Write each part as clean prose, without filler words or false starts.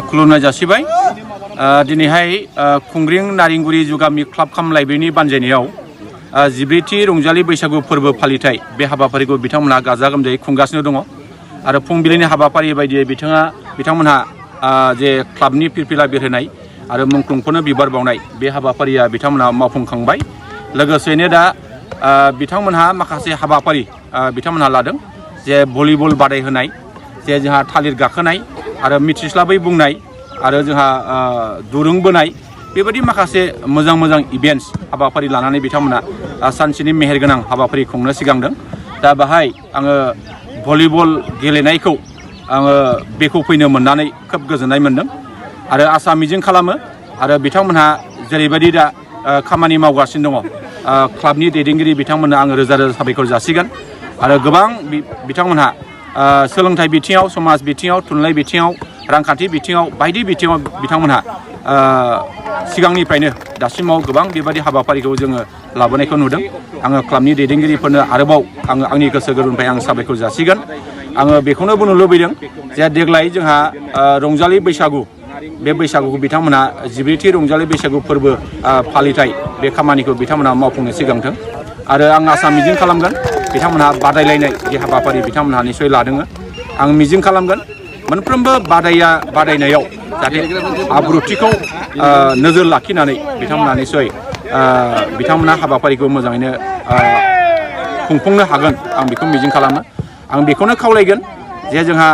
खुलुमनाय जासिबाय दिनैहाय खुंग्रिं नारेंगुरी जुगामि क्लाब काम लाइब्रेरिनि बानजायनायाव 12थि रंजालि बैसागु फोरबो फालिथाय बे हाबाफारिखौ बिथांमोनहा गाजा गोमजायै खुंगासिनो दङ आरो फुंबिलिनि हाबाफारि बायदियै बिथांमोनहा जे क्लाबनि फिरफिला बिरहोनाय आरो मुंख्लंफोरनो बिबार बावनाय बे हाबाफारिया बिथांमोनहा मावफुंखांबाय लोगोसेनो दा बिथांमोनहा माखासे हाबाफारि बिथांमोनहा लादों जे भलिबल बादायहोनाय जे जोंहा थालिर गाखोनाय आरो मिथिस्लाबै बुंनाय आरो जोंहा दुरुं बोनाय बेबायदि माखासे मोजां इभेन्ट्स हाबाफारि लानानै बिथांमोना सानसेनि मेहेरगोनां हाबाफारि खुंनो सिगांदों दा बाहाय आङो भलिबल गेलेनायखौ आङो बेखौ फैनो मोननानै खोब गोजोननाय मोनदों आरो आसा मिजिं खालामो आरो बिथांमोनहा जेरैबायदि दा खामानि मावगासिनो दङ क्लाबनि दैदेनगिरि बिथांमोननो आङो रोजा साबायखर जासिगोन आरो गोबां बिथांमोनहा सोलोंथाइ बिथिङाव समाज बिथिङाव थुनलाइ बिथिङाव रांखान्थि बिथिङाव बायदि बिथिङाव बिथांमोनहा सिगांनिफ्रायनो दासिमाव गोबां बेबायदि हाबाफारिखौ जोङो लाबोनायखौ नुदों आङो क्लाबनि दैदेनगिरिफोरनो आरोबाव आंनि गोसो गोरबोनिफ्राय आं साबायखर जासिगोन आङो बेखौनो बुंनो लुबैदों जे देग्लाय जोंहा रंजालि बैसागु बे बैसागुखौ बिथांमोनहा 12थि रंजालि बैसागु फोरबो फालिथाय बे खामानिखौ बिथांमोनहा मावफुंनो सिगांथों आरो आं आसा मिजिं खालामगोन बिथांमोनहा बादायलायनाय जे हाबाफारि बिथांमोनहा निसय लादों आं मिजिं खालामगोन मोनफ्रोमबो बादायनायाव जाहाथे आब्रुथिखौ नोजोर लाखिनानै बिथांमोनहा निसय बिथांमोनहा हाबाफारिखौ मोजाङैनो खुंफुंनो हागोन आं बेखौ मिजिं खालामो आं बेखौनो खावलायगोन जे जोंहा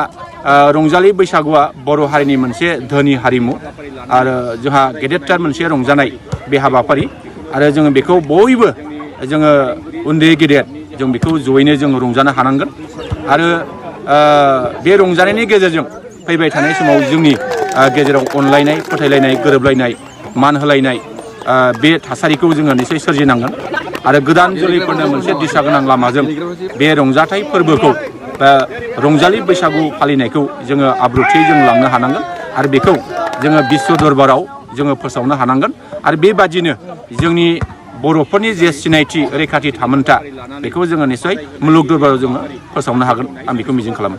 रंजालि बैसागुआ बर' हारिनि मोनसे धोनि हारिमु आरो जोंहा गेदेरथार मोनसे रंजानाय बे हाबाफारि आरो जोङो बेखौ बयबो जोङो उन्दै गेदेर जों बेखौ जयैनो जों रंजानो हानांगोन आरो बे रंजानायनि गेजेरजों फैबाय थानाय समाव जोंनि गेजेराव अनलायनाय फोथायलायनाय गोरोबलायनाय मान होलायनाय बे थासारिखौ जोङो निसय सोरजिनांगोन आरो गोदान जोलैफोरनो मोनसे दिशा गोनां लामाजों बे रंजाथाइ फोरबोखौ रंजालि बैसागु फालिनायखौ जोङो आब्रुथियै जों लांनो हानांगोन आरो बेखौ जोङो बिश्व दरबाराव जोङो फोसावनो हानांगोन आरो बेबादिनो जोंनि बर'फोरनि जे सिनायथि रैखाथि थामोनथा बेखौ जोङो निसय मुलुग दरबाराव जोङो फोसावनो हागोन आं बेखौ मिजिं खालामो।